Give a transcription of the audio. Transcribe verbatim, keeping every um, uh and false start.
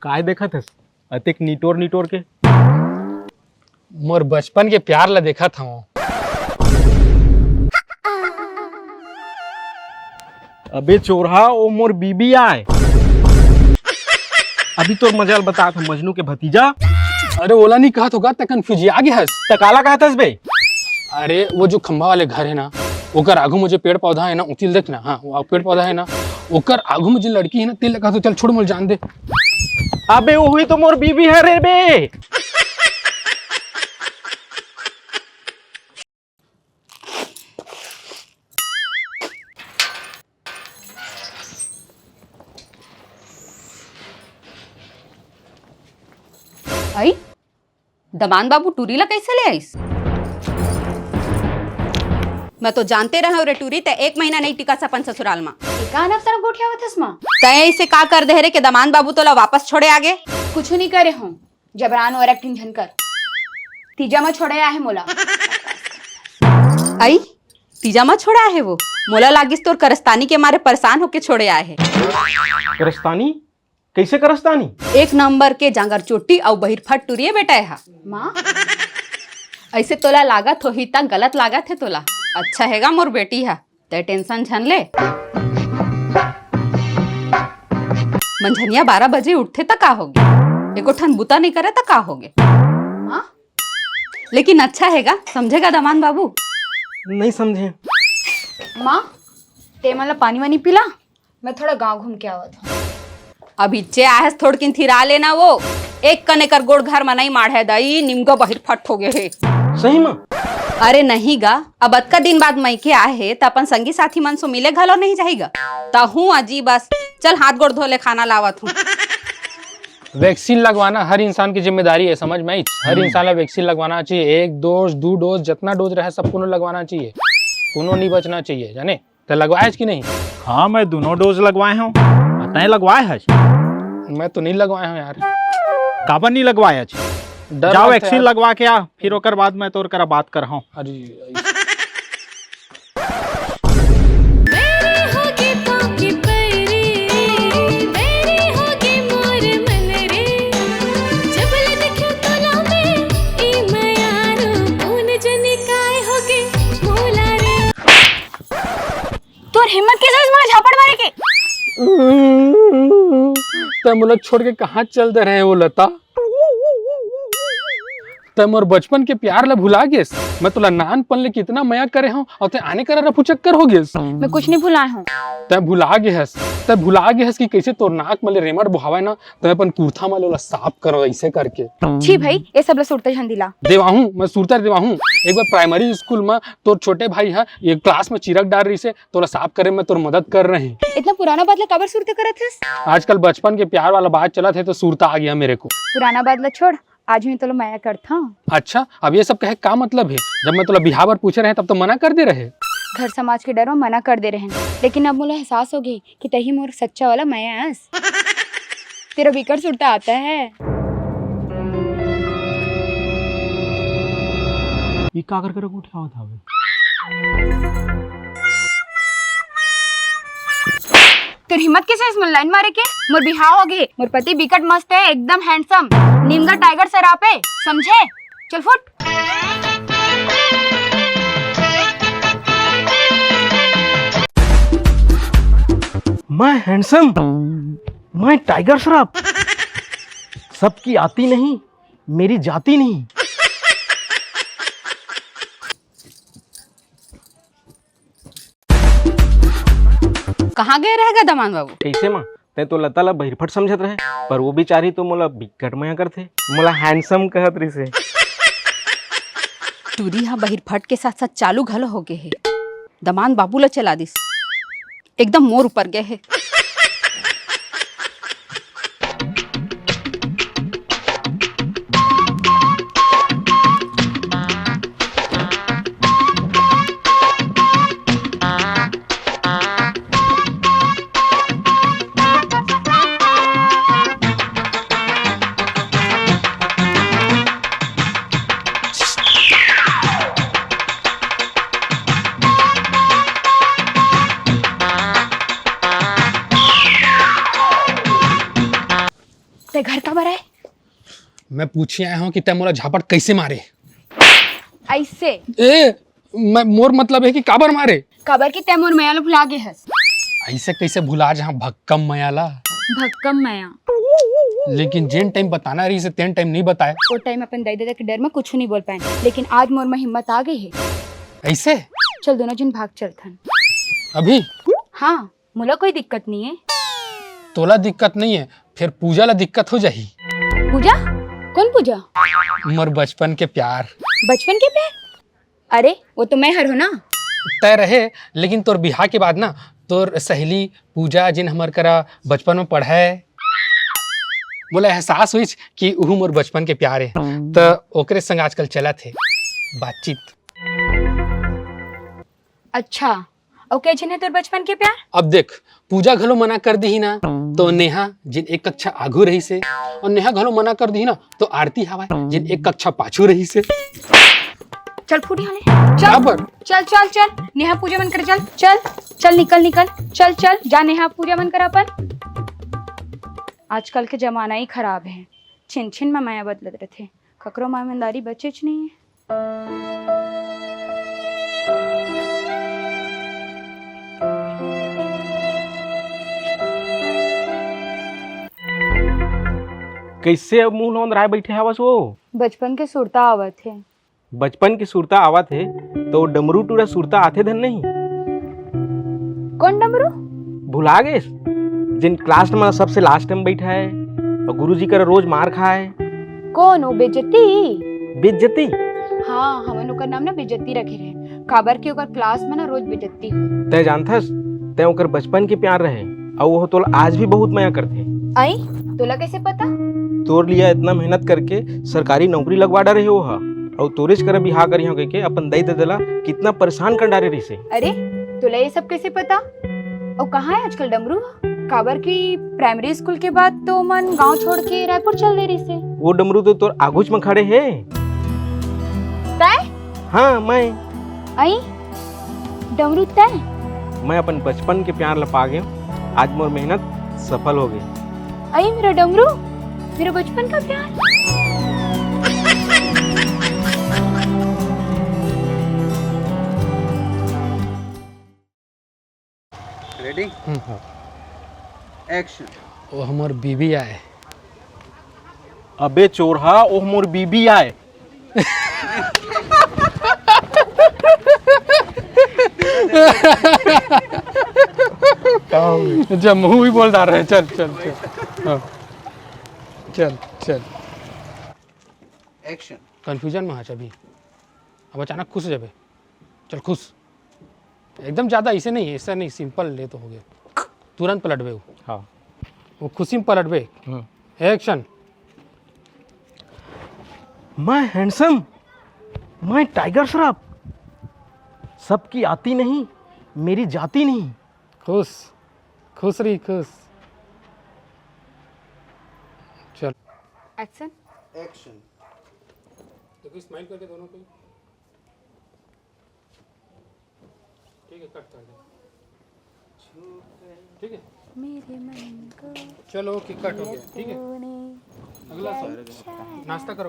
काय देखत हस अतेक निटोर निटोर के? मोर बचपन के प्यार ला देखत हवं। अबे चोरहा, ओ मोर बीबी आय। अभी तोर मजाल बतात हंव, मजनू के भतीजा। अरे ओला नहीं कहत होगा, त confuse आ गया हस। त काला कहत हस बे? अरे वो जो खंभा वाले घर है ना, ओकर आगू में जो पेड़ पौधा है ना, उतिल देख ना, हाँ, वो पेड़ पौधा है ना, ओकर आगू में जो लड़की है ना, तेल लगा तो चल छोड़, मोल जान दे। अबे वही तो मोर बीबी है रे बे। आई, दमांद बाबू टूरी ला कैसे ले आइस? मैं तो जानते रहंव रे टूरी, तै एक महीना नहीं टिकस अपन ससुराल मा। एका अनप तरफ गोठियावत हस माँ। तै इसे का कर दे रे के दमांद बाबू तोला वापस छोड़े आगे? कुछ नहीं करे हूँ, जबरान और एक्टिंग झन कर। तीजा मा छोड़े आहे मोला। आई, तीजा मा छोड़ा आहे वो? मोला लागिस तोर करस्तानी के मारे परेशान होके छोड़े आहे। करस्तानी? कैसे करस्तानी? एक नंबर के जांगर चोटी अउ बहिरफट टुरिए बेटा है। माँ, ऐसे तोला लागत होही त गलत लागत है तोला। अच्छा हैगा मोर बेटी है, तै टेंशन झन ले। मंझनिया बारह बजे उठथे त का होगे, एको ठन बुता नहीं करे त का होगे? माँ, लेकिन अच्छा हैगा, समझेगा दमांद बाबू? नहीं समझे। माँ, ते मन ला पानी वानी पिला, मैं थोड़ा गाँव घूम के आवत हूँ। अब इच्चे आहेस थोड़किन थिरा लेना वो। एक कने कर गोड़ घर म नहीं माढ़े दई, निमगा बहिरफट हो गए हे। सही म? अरे नहीं गा, अब अतका दिन बाद मइके आए हे त अपन संगी साथी मन से मिले घलो नहीं जाही गा। तहूँ अजी बस, चल हाथ गोड़ धो ले, खाना लावत हूँ। वैक्सीन लगवाना हर इंसान की जिम्मेदारी है, समझ में आइस? हर हम्म। इंसान ला वैक्सीन लगवाना चाहिए, एक डोज, दू डोज, जितना डोज रहे सब कोनो लगवाना चाहिए, कोनो नहीं बचना चाहिए, जाने? त लगवाएस कि नहीं? हाँ, मैं दोनों डोज लगवाए हूँ। तैं लगवाए हस? मैं तो नहीं लगवाए हूँ यार। काबर नहीं लगवाए हस? डर जाओ, लगता वैक्सीन यार। लगवा के आ, फिर ओकर बाद मैं तोर करा बात करहूँ। अरे, बैरी होगे पाँव के पैरी, बैरी होगे मोर मन रे। जब ले देखियो तोला में, ई मयारू, कोन जनी काय होगे मोला रे। तोर हिम्मत कैसे होइस मोला झापड़ मारे के? तै मोला छोड़ के कहाँ चल दे रहे हो लता? तै मोर बचपन के प्यार ला भुला गेस। मैं तोला नानपन ले कितना मया करे हूँ और तै आने करा रफू चक्कर हो गेस। मैं कुछ नहीं भुलाए हूँ। तै भुला गे हस, तै भुला गे हस कि कैसे तोर नाक म ले रेमट बोहावय ना, तै अपन कुर्ता म ले ओला साफ करो ऐसे करके। छी भाई, ये सब ला सुरता झन दिला। देवाहूँ, मैं सुरता देवाहूँ। एक बार प्राइमरी स्कूल म तोर छोटे भाई ह एक क्लास म चिरक डार रहिसे, तोला साफ करे में तोर मदद कर रहे हैं। इतना पुराना बात ला काबर सुरता करत हस? आजकल बचपन के प्यार वाला बात चलत है तो सुरता आ गया मेरे को। पुराना बात ला छोड़, आज मैं तोला मया करता हूँ। अच्छा, अब ये सब कहे का मतलब है? जब मैं तोला बिहाव बर पूछे रहे तब तो मना कर दे रहे। घर समाज के डर में मना कर दे रहे, लेकिन अब मोला एहसास हो गई कि तही मोर सच्चा वाला मया अस। तेरा बिकट सुरता आता है। ये का कर कर उठावत हवे? तेरी हिम्मत कैसे इस लाइन मारे के? मोर बिहाव हो गए, मोर पति बिकट मस्त है, एकदम हैंडसम, निमगा टाइगर सराप है, समझे? चल फुट। मैं हैंडसम, मैं टाइगर श्रॉफ, सबकी आती नहीं, मेरी जाती नहीं। कहाँ गए रहेगा दमांद बाबू? कैसे माँ? तैं तो लता ला बहिरफट समझत रहे, पर वो बेचारी तो मोला बिकट मया करथे, मोला हैंडसम कहत रिसे। टूरी हा बहिरफट के साथ साथ चालू घलो हो गए हे। दमांद बाबू ला चला दिस, एकदम मोर ऊपर गए हे। मैं पूछे आया हूँ कि तैं मोला झापट कैसे मारे? ऐसे। ए, मैं, मोर मतलब है कि काबर मारे? काबर कि तैं मोर मया ल भुला गे हस। ऐसे कैसे भुला जहाँ भक्कम मया ला? भक्कम मया। लेकिन जेन टाइम बताना रहिस हे, तेन टाइम नहीं बताए। वो टाइम अपन दाई ददा के डर में कुछ नहीं बोल पाए, लेकिन आज मोर में हिम्मत आ गई है। ऐसे? चल, दोनों जन भाग चलथन। अभी? हाँ, मोला कोई दिक्कत नहीं है। तोला दिक्कत नहीं है, फिर पूजा ला दिक्कत हो जाही। पूजा? कौन पूजा? मोर बचपन के प्यार। बचपन के प्यार? अरे, वो तो मैं हर हो ना। तय रहे, लेकिन तोर बिहाव के बाद ना, तोर सहेली पूजा, जिन हमर करा बचपन में पढ़े, मोला एहसास होइस कि उहू मोर बचपन के प्यार है, त ओकरे संग आजकल चलत है बातचीत। अच्छा, अउ के झिन हे तोर बचपन के प्यार? अब देख, पूजा घलो मना कर दिही ना, तो नेहा जिन एक कक्षा आघू रहिस हे, और नेहा घलो मना कर दिही ना, तो आरती हवय जिन एक कक्षा पाछू रहिस हे। चल फूट यहाँ ले, चल। काबर? चल, चल, चल, नेहा पूजा मन कर, चल, चल, चल, निकल, निकल, चल, चल, जा नेहा पूजा मन कर अपन। आजकल के जमाना ही खराब है, छिन छिन में मया बदलत रहिथे, ककरो में ईमानदारी बचेच नहीं है। कइसे अब मुंह नोंदराय बइठे हवस वो? बचपन के सुरता आवत हे। बचपन के सुरता आवत हे, तो डमरू टूरा सुरता आथे धन नहीं? कोन डमरू? भुला गेस? जिन क्लास में सबसे लास्ट में बइठे हे और गुरुजी करा रोज मार खाए। कोन, वो बेइज्जती? बेइज्जती? हाँ, हमन ओकर नाम ना बेइज्जती रखे रहे, काबर कि ओकर क्लास में ना रोज बेइज्जती होय। तैं जानथस, तैं ओकर बचपन के प्यार रहे, अउ वो तोला आज भी बहुत मया करथे। आई, तोला कैसे पता? तोर लिए इतना मेहनत करके सरकारी नौकरी लगवा डारे हे वो हा, अउ तोरेच करा बिहाव करिहौं कहिके अपन दाई ददा ला कितना परेशान कर डारे रहिसे। अरे, तोला ये सब कैसे पता? अउ कहाँ है आजकल डमरू? काबर कि प्राइमरी स्कूल के बाद तो मन गांव छोड़ के रायपुर चल दे रहिसे। वो डमरू तो तोर आगूच में खड़े हे। तय? हाँ, मैं। आई, डमरू तय? मैं अपन बचपन के प्यार ल पा गेंव। आज मोर मेहनत सफल हो गई। आई मेरा डमरू, मेरा बचपन का प्यार। रेडी? हम्म, हाँ। एक्शन। वो हमर बीबी आए। अबे चोरहा, ओह मोर बीबी आए। अच्छा, मुंह भी बोल डार रहे। चल, चल, चल। हाँ। चल, चल। एक्शन। कंफ्यूजन में हस अभी, अब अचानक खुश हो जाबे। चल खुश। एकदम ज्यादा ऐसे नहीं, ऐसा नहीं, सिंपल ले तो हो गया। तुरंत पलटबे वो। हाँ। वो खुशी में पलटबे। हम्म। एक्शन। मैं हैंडसम, मैं टाइगर श्रॉफ, सबकी आती नहीं, मेरी जाती नहीं। खुश, खुश रही, खुश। चल। एक्शन। एक्शन। देखो, स्माइल करके दोनों को। ठीक है, कट कर दे। ठीक है। मेरे मन को चलो, ओके, कट हो गया। ठीक है, तूने अगला सॉन्ग। नाश्ता करो,